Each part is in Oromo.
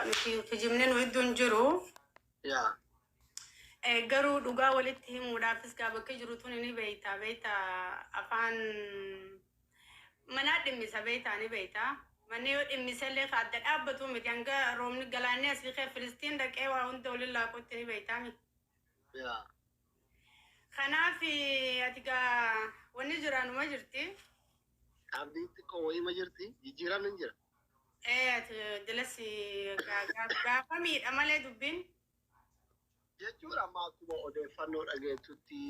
Nuti kijibni nu hedduu hin jiru. Yaa. Garuu dhugaa walitti himuudhaafis gaa bakki jiru tuni ni beeyta beeyta afaan manaa dhimmisa beeytaa ni beeyta. Manni yoo dhimmisellee ka adda dhaabbatu miti hanga roobni galaanni asii kee Filistiin dhaqee waa hunda waliin laaqutti ni beeytaami. Yaa. Kanaaf ati gaa wanni jiraanuma jirti. Abdiin xiqqoo wayii ma jirti jijjiiramni hin jira. Ee ati dilasi gaafa miidha malee dubbiin. Jechuun amma akkuma odeeffannoo dhageettutti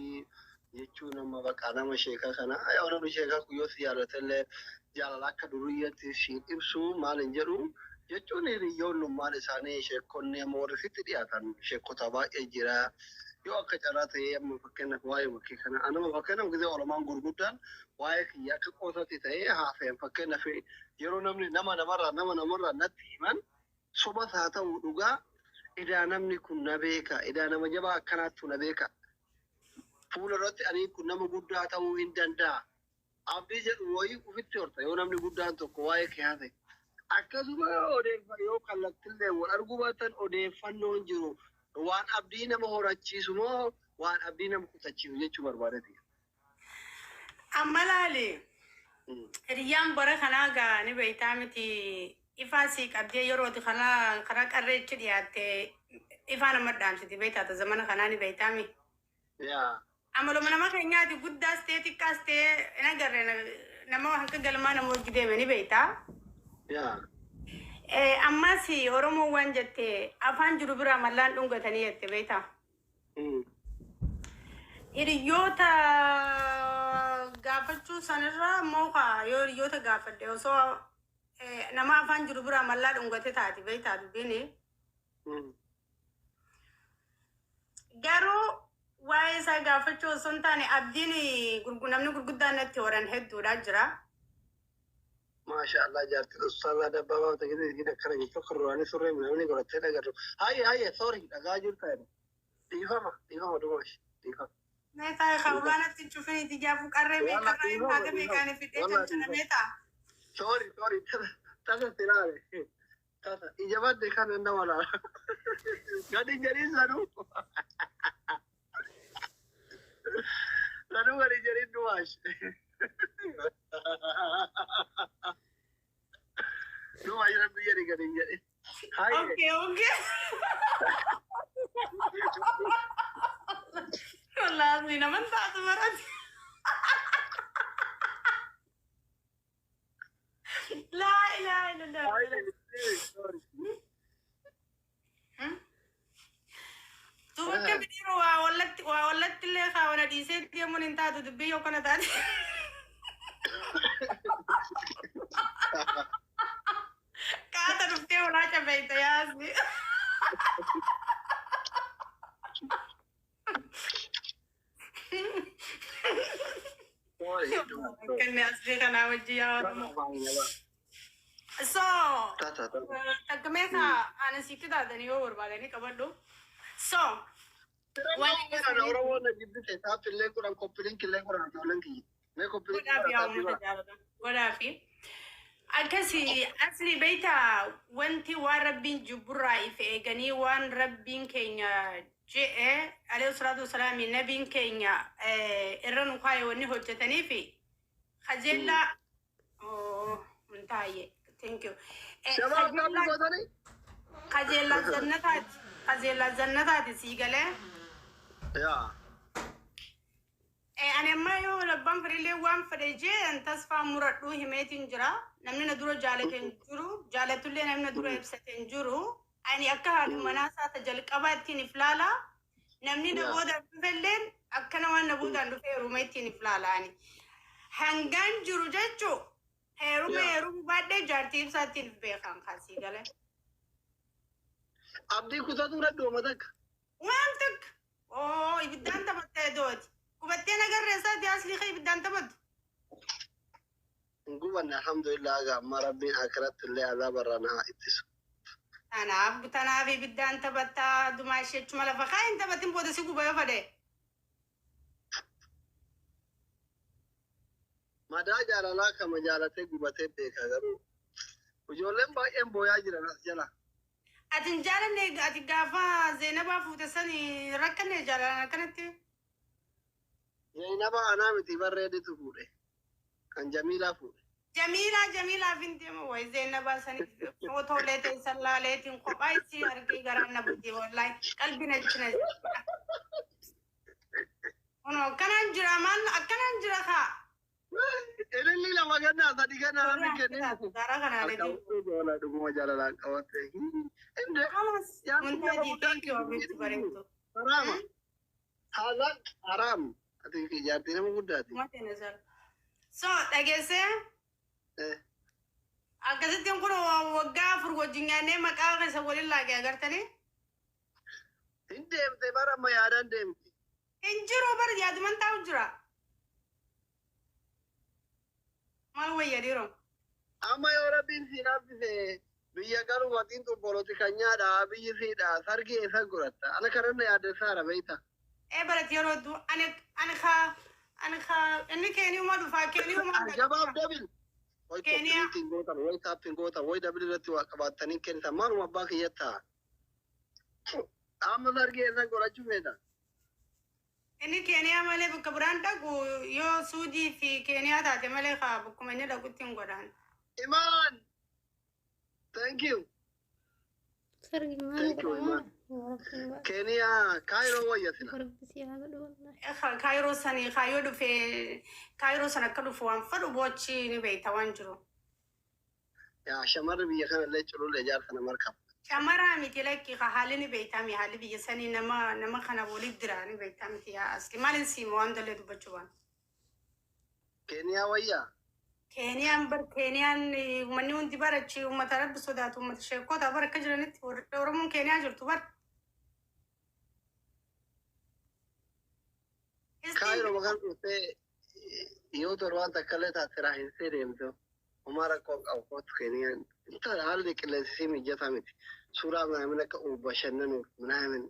jechuun amma bakka nama sheekaa kana yoo namni sheekaa kun yoo si jaalatellee jaalala akka duriyyaatti siin ibsu maal hin jedhu jechuun hiriyoonnummaan isaanii sheekonni amma warri sitti dhiyaatan sheekota baay'ee jira. Yoo akka carraa ta'ee amma fakkeenyaaf waa'ee bakkee kana anama fakkeenyaaf gisee Oromaan gurguddaan waa'ee kiyya akka qoosatti ta'ee haasa'an fakkeenyaaf yeroo namni nama namarraa nama namarraa natti himan sobas haa ta'u dhugaa idaa namni kun na beeka idaa nama jabaa akkanaattu na beeka fuula irratti ani kun nama guddaa ta'uu hin danda'a abdii jedhu wayii ofitti horta yoo namni guddaan tokko waa'ee kee haasa'e. Akkasuma odeeffa yoo kallattillee wal arguu baatan odeeffannoon jiru waan abdii nama horachiisu moo waan abdii nama kutachiisu jechuu barbaadati. Amma laali hiriyyaan bara kanaa gaa ni beeytaa miti ifaa sii qabdee yeroo ati karaa karaa qarreechi dhiyaatte ifaa nama dhaamsiti beeytaa ta zamana kanaa ni beeytaa mi. Yaa. Amaluma nama keenyaati guddaas ta'ee xiqqaas ta'ee hin agarre nama hanga galmaa nama hojii deeme ni beeytaa. Yaa. Ammas Oromoon waan jette afaan jiru biraa mallaan dhungatanii jette beeytaa. Hiriyoota gaafachuu sanirraa immoo kaa yoo hiriyoota gaafadhe osoo nama afaan jiru biraa mallaa dhungate taati beektaa dubbiin. Garuu waa'ee isaa gaafachuu osoo hin taane abdiin namni gurguddaan natti horan hedduudha jira. Maasha Allah jaartiin ustaazaa dabbabaa ta'e gidan akkana jettu akka duraanii surree namni godhattee dhagarru. Haye haye sorry dhagaa jirta jedhu. Dhiifama dhiifama dumash dhiifama. Mee taa'e kan natti hin cufin itti jaafuu qarree Walla meeqa irraa dhiifama haga dhiifama. meeqaan fidhee Walla cancanamee dhiifama. ta'a. Sorry sorry tasa tasa silaale. Tasa ija badde kana nama laala. Gadi jedhin sanuu. Sanuu gadi jedhin dumash. Dumash rabbi jedhi gadi jedhin. Haye. Okay okay. Wallaahi naman taatu barate. Laa ilaaha illallah. Haye. Sorry. Duuba akka bidiru waa wallatti waa wallatti illee kaawwana dhiisee deemuun hin taatu dubbii yoo kana taate. Qaata dhuftee ulaa cabeeyta yaasni. Sorry dumash. Sorry. Akkanni asii kanaa wajji yaa Oromoo. So Tasa tasa. takka kaa ani sitti taatanii yoo barbaadanii qabadhu. So wanni Kana Oromoon na jibbite taapillee godhan koppilinkillee godhan ijoolleen kiyya. Mee koppilinkii godhaa fi godhan yaa taappii uummata godhan. jaalatan godhaa fi akkasi asli beeyta wanti waan rabbiin jibburraa ife eeganii waan rabbiin keenya je'e alayhi salaatu wasalaami nabiin keenya irra nu kaaye wanni hojjetanii fi kajeellaa oh hin taayye thank you. Shabaab taappii Kajeellaa gootanii? kajeellaa jannataati kajeellaa jannataati sii galee. Yaa. Ani amma yoo labbaan fedhillee waan fedhe jee tasfaa muradhuu himeetiin jira. Namni na dura jaalate hin jiru. Jaalatullee namni na dura ibsate hin jiru. Ani akka haadha manaa isaa ta jalqabaa ittiin if laala. Namni na Yaa. booda dhufelleen akkana waan na boodaan dhufe heeruma ittiin if laala ani. Hangaan jiru jechuu heeruma Yaa. heeruma baadhee jaartii ibsaa ittiin if beekan kaasii galee. Abdii kutatuu dadhooma takka. Waan takka. Oo ibiddaan taphattee dooti. Qubattee nagarree isaati aslii kee ibiddaan taphattu. Hin gubanne alhamdulillah haga ammaa rabbiin akiratti illee azaaba irraa na haa ittisu. Tanaaf tanaaf ibiddaan taphattaa dumaa ishee achuma lafa kaa hin taphatin booda si guba yoo fedhe. Madaa jaalalaa kama jaalatee gubatee beeka garuu ijoolleen baay'een booyaa jiran as jala. Ati hin jaalanne, ati gaafa Zeenabaa fuute sani rakkanne jaalalaan akkanatti. Zainaba anaa miti, barreeditu fuudhe. Kan Jamiilaa fuudhe. Jamiilaa, Jamiilaaf hin deemu wayi. Zeenabaa sani footoolee teessan laaleetiin kophaa isii argee garaan na buddee, wallaahi qalbiin achi na. Kunoo akkanaan jira, maal akkanaan jira kaa. Ililli lama gannaa sadi gannaa namni kennee. Garaa kanaalee. Harka fuudhee dhuguma jaalalaan qabatte. Inde Khalas. Muntaji, thank you, Abibti bareedu. Haraama. Haala haraam. Ati jaartii nama guddaati. Mate nazar. So dhageessee akkasittiin kun waggaa 4 wajjin nyaannee maqaa keessa waliin laaqee agartanii. Hin deemte bara, amma yaadaan deemti. Hin jiru bar, yaaduman taa'u jira. Maal wayya dhiiroo? Amma yoo Rabbiin si laaffise biyya garuu waxiin tun polotikanyaadha, biyyi siidha, sargii eessa godhatta? Ana kananna yaaddessaara, beeyta. Ee, barat yeroo hedduu ani kaa ani kaa inni Keeniyuma dhufaa, Keeniyuma. Jabaaf double. Way Keeniyaa. koppiliitiin gootan, way taappiin gootan, way double irratti waa qabaattanii kennitan, maaluma abbaa kiyyattaa. Amma sargii eessa godhachuu feeta? Inni Keeniyaa malee bakka biraan dhaqu, yoo Suudii fi Keeniyaa taate malee kaa bakkuma inni dhaqutti hin godhaan. Imaan! Thank you. Sargi maal Thank you, godhama? Imaan. Keeniyaa Kaayiroo wayya sila. Rabbi si haa godhu wallahi. Kaayiroo sanii kaayyoo dhufee, Kaayiroo sana akka dhufu waan fedhu boochi ni beekta waan jiru. Yaa shamarri biyya kana illee culullee jaarsa nama harkaa. Shamaraa miti, lakki haalli ni beektami, haalli biyya sanii nama kana walitti jira ni beektaa miti, yaa asli maalin siima waan dallee dubbachuu waan. Keeniyaa wayyaa. Keeniyaan bar, Keeniyaan uummanni hundi barachi uummata Rabbi sodaatu, uummata sheekota bar, akka jiranitti warri Oromoon Keeniyaa jirtu bar. Kaayiroo maqaan dhuftee yoo torbaan takka illee taate raahinsee deemte. Homaa rakkoo qabu kootu Keeniyaan. Inta haalli qilleensi sii mijataa miti. Suuraa minaamin akka bashannanuuf minaamin.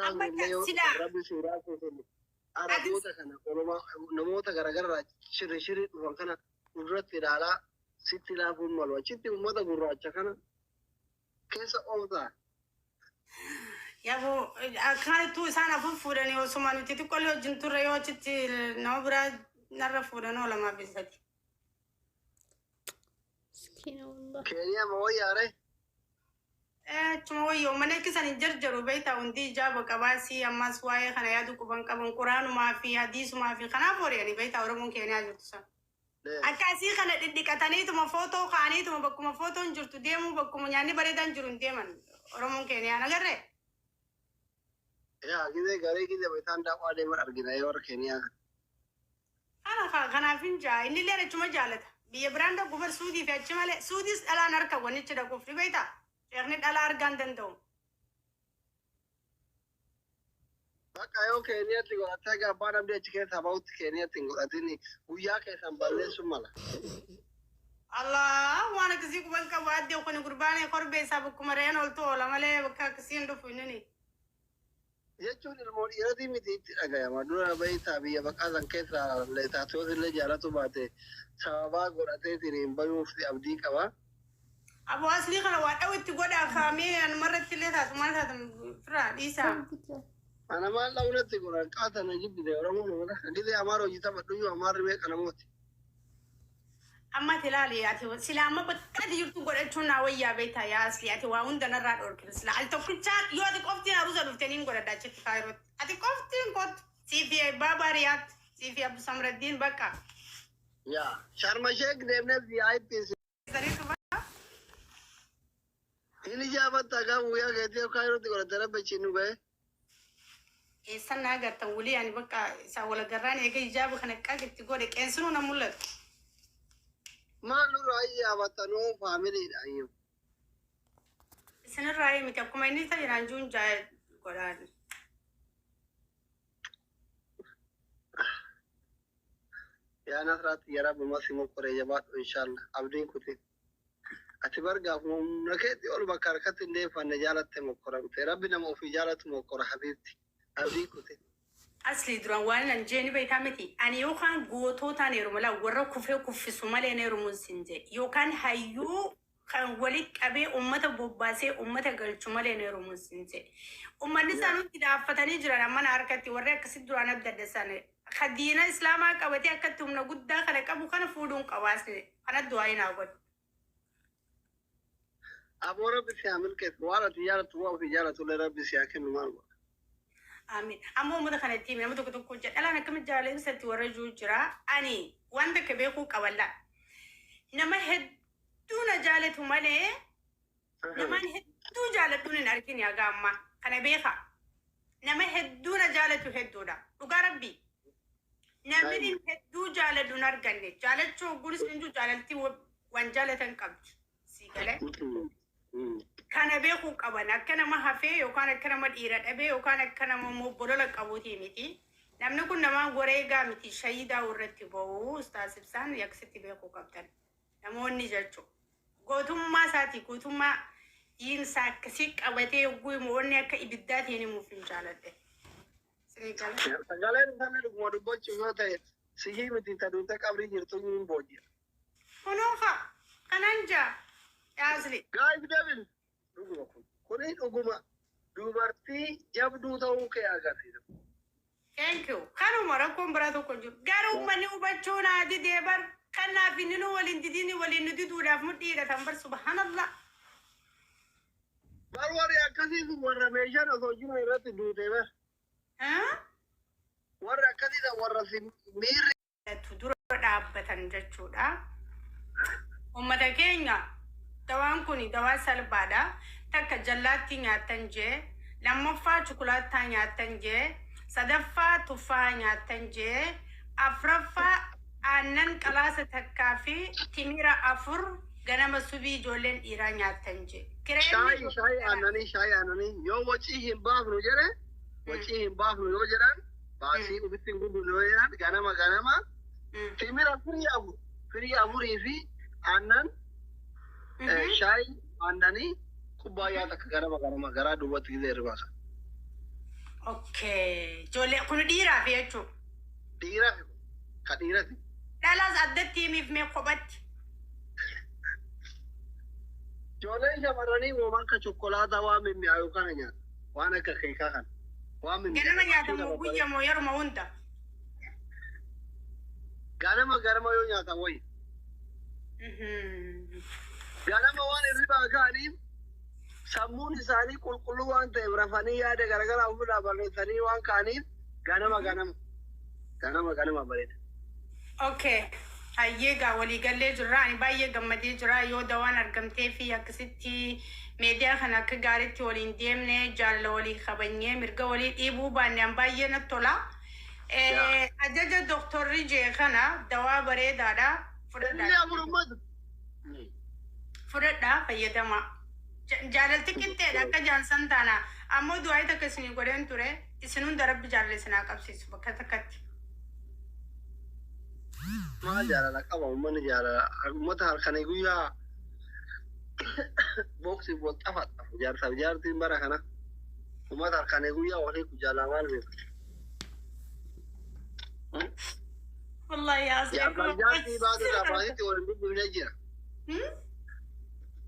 Amma Ustaazni yoo Rabbi suuraa keessatti Araboota kana oromaa namoota garaagaraa shirri shirri dhufan kana fuulduratti ilaalaa sitti laafuun malu. Achitti uummata gurraacha kana keessa ooftaa. Yaaboo akkanattuu isaan afur fuudhanii osuma nuti xiqqoolee wajjin turre, yoo achitti nama biraa narra fuudhan oo lamaa fi sadi. Miskiina wallah. Keeniyaa ma wayyaare? Achuma wayyoo mana kisan hin jarjaru, beektaa, hundi ijaaba qabaasii ammas waa'ee kana yaadu quban qaban, quraanumaa fi hadiisumaa fi kanaaf hori'anii, beektaa, Oromoon Keeniyaa jirtu sana. Akkasii kana dhidhiqataniituma footoo kaa'aniituma bakkuma footoon jirtu deemuu, bakkuma nyaanni bareedaan jiru hin deeman Oromoon Keeniyaa agarree. Yaa gizee garee gizee isaan daawwaa deeman argina yoo warra Keeniyaa. Kana kanaaf hin jaa, inni illee achuma jaalata. Biyya biraan dhaqu bar Suudii fi achi malee, Suudiis dhalaan harka wannichi dhaquuf ni beektaa. Sheekni dhalaa argaa hin danda'u. Bakka yoo Keeniyaatti godhattee akka abbaa namni achi keessaa bahutti Keeniyaatti hin godhatin, guyyaa keessan balleessuun mala. Allah, waan akkasii quban qabu addee kun gurbaan korbee isaa bakkuma re'een oltu oola malee bakka akkasii hin dhufu inni. Jechuun ilmoo dhiiratii miti itti dhagayama. Dura beektaa, biyya baqaa san keessa taatota illee jaalatu baate sababaa godhateetiin hin bayuuf abdii qaba. Aboo, aslii kana waa dhawu itti godhaa kaamee anumarratti illee taatu maal taatu firaa dhiisaa. Ana maal dhawunatti godhan qaatana jibbite Oromoon gizee Amaara hojii taphadhu, Amaarri meeqa namooti. Amma ati ilaali, ati sila amma bakka ati jirtu godhachuun naa wayyaa, beektaa, yaa aslii, ati waa hunda narraa dhorkite. Sila al tokkichaa yoo ati qoftiin aruusa dhufte niin godhadha achitti Kaayirootti. Ati qoftiin kottu siifi Baabaa Riyaat siifi Abdu Samraddiin bakka. Yaa Sharma Sheek deemnee VIP Saniituma. Hin ijaabatta gaa guyyaa keetii yoo Kaayirootti godhatte rabbi achiin nu ga'e. Eessan naa agartan wulii, ani bakka isaa wal agarraan eega ijaaba kana qaqitti godhe qeensinuu na mul'atu. Maal nurraa ijaabattanuu faamiliidha iyyuu. Isinirraa miti, akkuma inni ta'e juun jaa godhaan. Yaa Nasraatti yaa Rabbi masi mokkoree jabaadhu, inshallah abdiin kuti. Ati bargaaf humna keetti ol bakka harkatti hin deeffanne jaalatte mokkoramte. Rabbi nama ofii jaalatu mokkora, habiibti. Abdiin kuti. Asli duraan waan nan jeeni beektaa miti. Ani yookaan gootootaan heeruma laa warra kufee kuffisu malee hin heerumuun sin jee. Yookaan hayyuu Kan walitti qabee uummata bobbaasee uummata galchu malee hin heerumu siin jedhe. Uummanni isaanitti dhaaffatanii jiran amma na harkatti warri akkasitti duraan adda adda isaanii. Ka diina islaamaa qabatee akkatti humna guddaa kana qabu kana fuudhuun qabaasne kana du'aa hin haa godhu. Aboo, Rabbi si haa milkeessu. Waan ati jaalattu, waa ofii jaalattu illee Rabbi si haa kennu, maal godha. Amiin. Amma uummata kana itti hime, nama tokko tokko jedha. Dhalaan akkamitti jaalala ibsatti warra jiru jira. Ani waan takka beekuu qaballa. Nama hedduu na jaalatu malee namaan hedduu jaaladhuun hin argine haga ammaa. Kana beeka. Nama hedduu na jaalatu hedduudha. Dhugaa Rabbii. Namni hedduu jaaladhu hin arganne. Jaalachuu hogguunis hin jiru, jaalaltii waan jaalatan qabdi. Sii galee. Kana beekuu qaban, akka nama hafee yookaan akka nama dhiira dhabee yookaan akka nama immoo bolola qabuutii miti. Namni kun nama wareegaa miti, shahiidaa irratti ba'uu ustaas ibsaan yaksitti beekuu qabdan. Namoonni jechuudha. Gootummaa isaatii, gootummaa diinsaa akkasii qabatee yogguu himu onni akka ibiddaatiin himuuf hin jaaladhe. Sinii galee. Sagaleen isaallee dhuguma dubbachuu yoo ta'e sihii miti, ta duute qabrii jirtu hin booji'a. Kunoo haa kanan jaa yaasli. Guys, Devil, dhuguma kun. Kuni dhuguma dubartii jabduu ta'uu kee agarsiisa. Thank you. Kanuma, rakkoon biraa tokko hin jiru. Garuu uummanni hubachuu naa didee bar. Kanaaf inni nu waliin didiini waliin nu diduudhaaf mudhii hidhatan bar, subhanallah. Bar warri akkasii sun warra meeshaan osoo jiran irratti duute bar. Huh? Warri akkasii san warra si miirri dura dhaabbatan jechuudha. Uummata keenya, dawaan kun dawaa salphaadha. Takka jallaatti nyaattan jee, lammaffaa chukulaattaa nyaattan jee, sadaffaa tuffaa nyaattan jee, afraffaa aannan qalaasa takkaa fi timira 4 ganama subii ijoolleen dhiiraa nyaattan jee. Kireemni Shaayii aannanii, shaayii aannanii yoo wacii hin baafnu jedhe, wacii hin baafnu yoo jedhan, baasii ofitti hin gurgurru yoo jedhan, ganama ganama timira firii 4, firii afurii fi aannan, shaayii aannanii kubbaayyaa takka ganama ganama garaa duubatti gisee hirriba. Okay. Ijoollee kun dhiiraaf jechuudha. Dhiirafi, ka dhiirati. Dhalaas addatti himiif mee kophatti. Ijoolleen shamarranii wooma akka chokkolaataa waan mimmi'aayu kana nyaata. Waan akka keekaa kana. Waan Ganama mimmi'aayu. nyaatamu guyya moo yeruma hunda? Ganama ganama yoo nyaatan wayya. Ganama waan hirribaa ka'aniif sammuun isaanii qulqulluu waan ta'eef, rafanii yaada garaagaraa ofirraa barreessanii waan ka'aniif, ganama ganama. Ganama ganama bareeda. Okay. Hayyee gaa, waliigallee jirra. Ani baay'ee gammadee jira. Yoo dawaan argamtee fi akkasitti meediyaa kana akka gaariitti waliin deemne, jaalala walii kabanyee, mirga walii dhiibuu baanne, an baay'ee natti tola. Ajaja doktorri jee kana dawaa bareedaadha. Inni Fudhadhaa. afur ummatu. Fudhadhaa fayyadamaa. Jaalalti qixxeedha akka jaansan taana. Ammoo du'aa takka isinii godheen ture. Isin hunda Rabbi jaalala isinaa qabsiisu bakka takkatti. Maal jaalala qaba uummanni? Jaalala uummata halkanii guyyaa booksiif wal xafaxafu, jaarsaaf jaartiin bara kana uummata halkanii guyyaa walii jaalala maal beeku? Wallahi yaasee. Jaarsaaf jaartii baatudha baatitti waliin dubbifnee jira.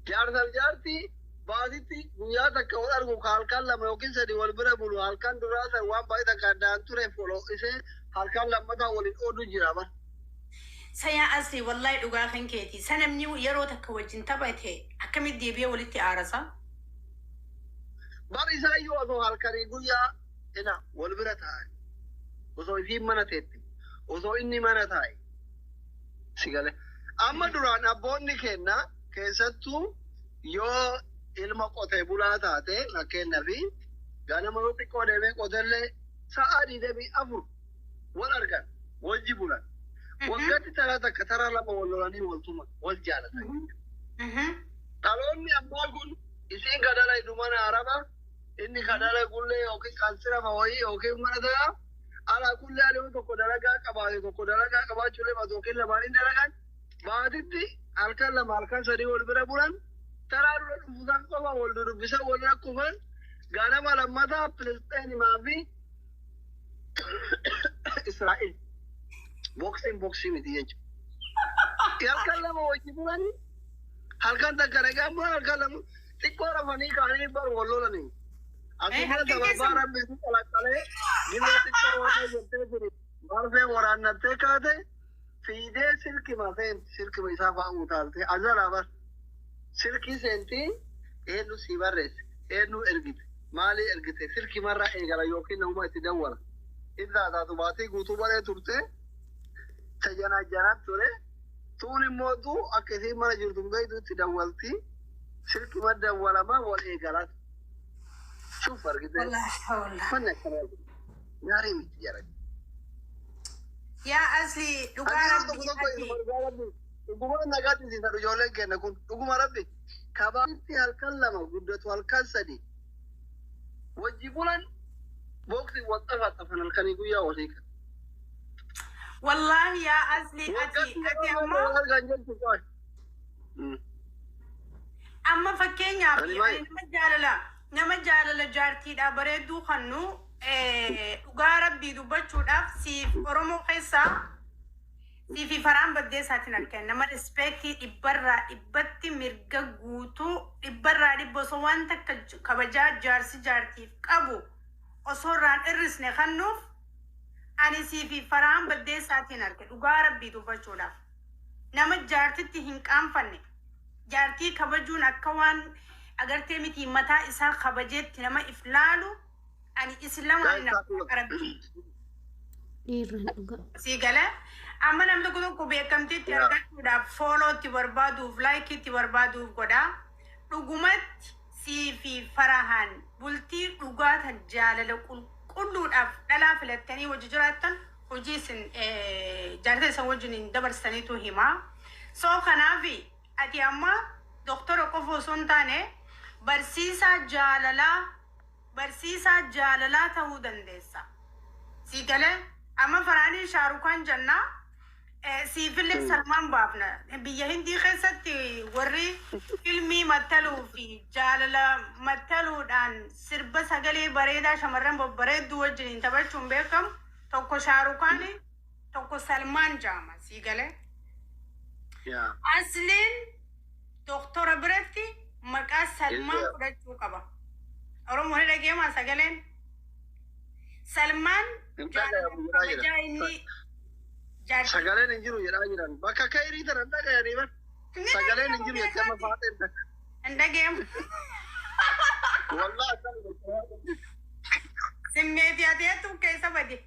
Jaarsaaf jaartii baatitti guyyaa takka wal argu, ka halkan 2 yookiin 3 wal bira bulu, halkan duraa san waan baay'ee takka addaan tureef wal ho'isee halkan lammataa waliin ooduu jira bara. Sayaa asii, wallahi dhugaa kan keeti. Sa namni yeroo takka wajjin taphate akkamitti deebi'ee walitti aarasa? Bar isaayyuu osoo halkanii guyyaa ina wal bira taa'an, osoo isiin mana teette, osoo inni mana taa'e, si gale. Amma duraan abboonni kenna, keessattuu yoo ilma qotee bulaa taate, fakkeenyaaf ganama yoo xiqqoo deemee qotellee sa'a 24 wal argan, wajji bulan. Waggaatti taraa takka, taraa lama wal lolanii wal tuman, wal jaalatan. Dhaloonni ammaa kun isiin kadhala idu mana araba, inni kadhala gullee yookiin qansirama wayii yookiin mana ta'a. Alaa kullee adeemu, tokko dalagaa qabaate, tokko dalagaa qabaachuu lema yookiin lamaaniin dalagan, baatitti halkan 2, halkan 3 wal bira bulan, taraa dura dhufusan qofa wal dudubbisan, wal rakkufan, ganama lammataa Filisxeenimaa fi Israa'el. Boksiin boksii miti jechuudha. Halkan 2 wajji bulanii Halkan takka nagaan bulan, halkan lama xiqqoo rafanii kaanii bar wal lolanii. Asuma Halkan sababaa keessa rabbi si qalaqqalee gizee xiqqoo waan jettee jiru. Marfee waraannattee kaate fiidee silkima seenti, silkima isaa fa'aa utaaltee azalaa bar. Silkii seentii, eenyu sii barreesse, eenyu ergite, maalii ergite, silkimarraa eegala yookiin namuma itti dawwala. Irraa taatu baatii guutuu baree turte tajanajjanat ture. Tuun immootu akka isiin mana jirtu hin beektu, itti dawwalti. Silkima dawwalama wal eegala. Shuf argite. Wallaahi wallaahi. Manni akkanaa gaarii miti jara. Yaa Asli, dhugaa Ani yeroo tokko rabbii tokko ati isuma dhugaa rabbi dhuguma nagaatti ijoolleen keenya kun dhuguma rabbi kabaatti halkan 2 guddatu, halkan 3 wajji bulan, booksi wal xafaxafan, halkanii guyyaa walii kan. Wallaahi yaa Asli, ati Waggaatti ati yeroo amma wal argan jechuudha. Amma fakkeenyaaf Ani ani maal? nama jaalala jaartiidha bareedduu kannu, dhugaa rabbii dubbachuudhaaf, siif Oromoo keessaa siifi faraan baddeessaatiin argan nama respect 100% mirga guutuu 100% osoo waan takka kabajaa jaarsi jaartiif qabu osoo irraan irrisne kannuuf, ani siifi faraan baddeessaatiin arge. Dhugaa rabbii dubbachuudhaaf, nama jaartitti hin qaanfanne, jaartii kabajuun akka waan agartee miti mataa isaa kabajeetti nama if laalu, ani isin lamaan nama rabbii. Dhiirran dhugaa. Sii galee, amma namni tokko tokko beekamtiitti argachuudhaaf, follow tti barbaaduuf, like itti barbaaduuf godha. Dhugumatti sii fi farahaan bultii dhugaa tan jaalala qulqulluudhaaf dhalaa filattanii hojii jiraattan, hojii isin jaarsa isan wajjin hin dabarsaniitu himaa. So kanaaf ati amma doktora qofa osoo hin taane barsiisaa jaalalaa, barsiisaa jaalalaa ta'uu dandeessa. Sii galee, amma faraanii Shaarukaan jennaa, siifillee Salmaan baafna. Biyya Hindii keessatti warri filmii mattaluu fi jaalala mattaluudhaan sirba sagalee bareedaa shamarran babbareedduu wajjiniin taphachuun beekamu tokko Shaarukaan, tokko Salmaan jaama. Sii galee. Asliin doktora biratti maqaa Salmaan fudhachuu qaba. Oromoon ni dhageemaa sagaleen? Salmaan Hin jaalala dhagahamu jedhaa kabajaa jiran. inni jaartii. Sagaleen hin jiru jedhaa jiran. Bakka kairii tana hin dhagayanii bar. Ni Sagaleen hin dhagahamu jiru jettee amma beekaati. faaxeen takka. Hin dhagahamu. Wallaa akkana jettee. Simmeetii ati hedduu keessa bade.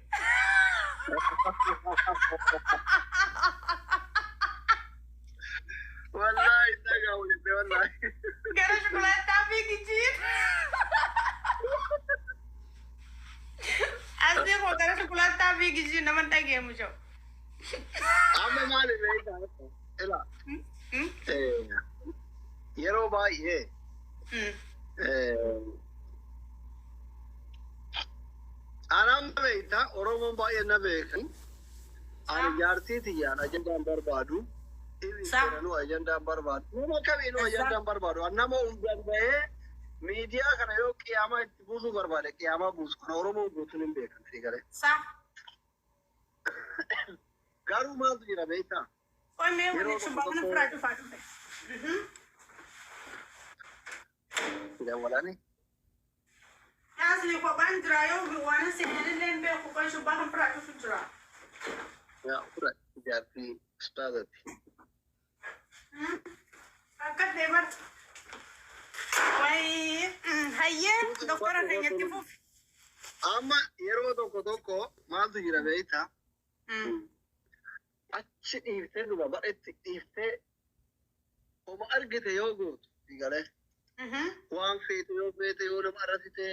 Wallaa hin dhagahamu jettee wallaahi. Gara shukulaataa fiigichiin. Asii koo gara shukulaataa fiigichiin nama hin dhagahamu jiru. Amma maali beekaa? Ila yeroo baay'ee anaan beektaa, Oromoon baay'ee na beekan. Ani jaartii tiyyaan ajandaan barbaadu. Inni seenanuu ajandaan barbaadu. Nama kamiinuu ajandaan barbaadu. An nama uf danda'ee miidiyaa kana yoo qiyaamaa itti buusuu barbaade qiyaamaa buusu kana Oromoon guutuun hin beekan sii galee. Garuu maaltu jira beektaa? Qoy mee Yeroo wanni tokko shubbaa kana tokko firaa cufaa dhufe. Dawwalani. Asli kophaan jira, yoo waan seenanillee hin beeku, qoy shubbaa kan firaa dhufu jira. Yaa fura jaartii ustaazati. Akka ta'e bar. Wayi hayyee, doktora keenyatti fufi. Amma yeroo tokko tokko maaltu jira beektaa? Achi dhiiftee dura badhetti dhiiftee oma argite yoo gootu galee waan feete yoo feete yoo nama arrasite.